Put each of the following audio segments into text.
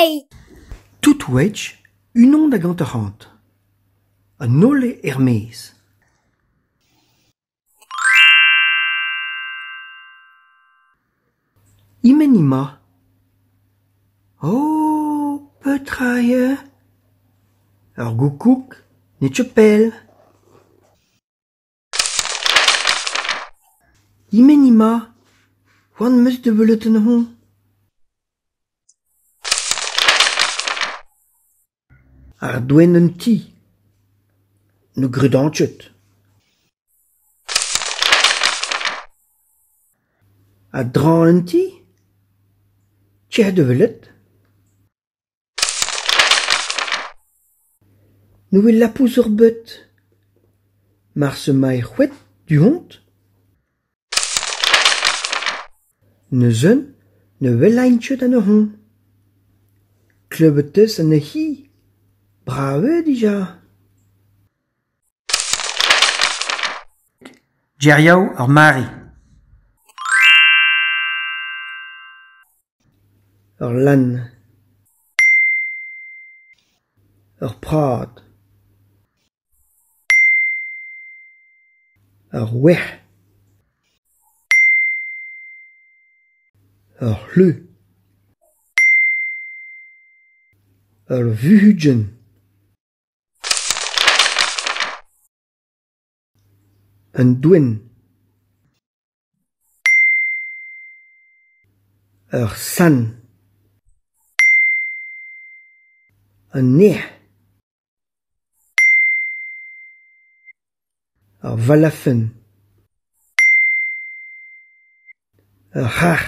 Toutoueit. Toutoueit unan hag hanter-c'hant. An holl eo er-maez. E-men emañ ? Oh ! Petra eo ? Ur goukoug n'eo ket pell. E-men emañ ? C'hoant 'm eus da welet anezhañ. Àr doenn un ti. Ne gredan ket. A-dreñv un ti ? Kae da welet. Ne wel labous ebet. Marse emañ er c'hoad du-hont ? Neuze ne welan ket anezhañ. Klevet 'teus anezhi ? Brav eo dija. Gerioù ur marilh. Ul lenn. Ur prad. Ur wrac'h. Ur c'hleuz. Ur vuzhugenn. Un doenn. Ur sant. An nec'h. Ur valafenn. Ur c'harr.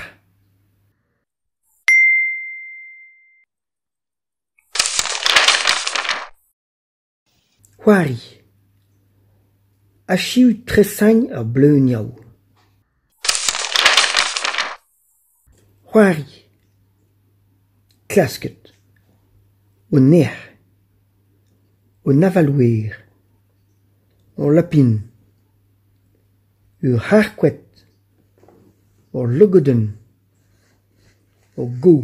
C'hoari. Echu tresañ ar bleunioù. C'hoari. Klasket. An nec'h. An aval-wer. Ul lapin. Ur c'harr-koad. Ul logodenn. Ur gav.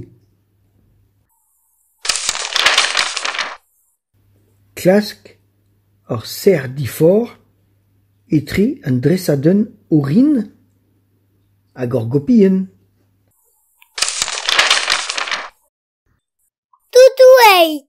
Klask ur serr-diforc'h etre un dresadenn orin hag ur gopienn. Toutoueit.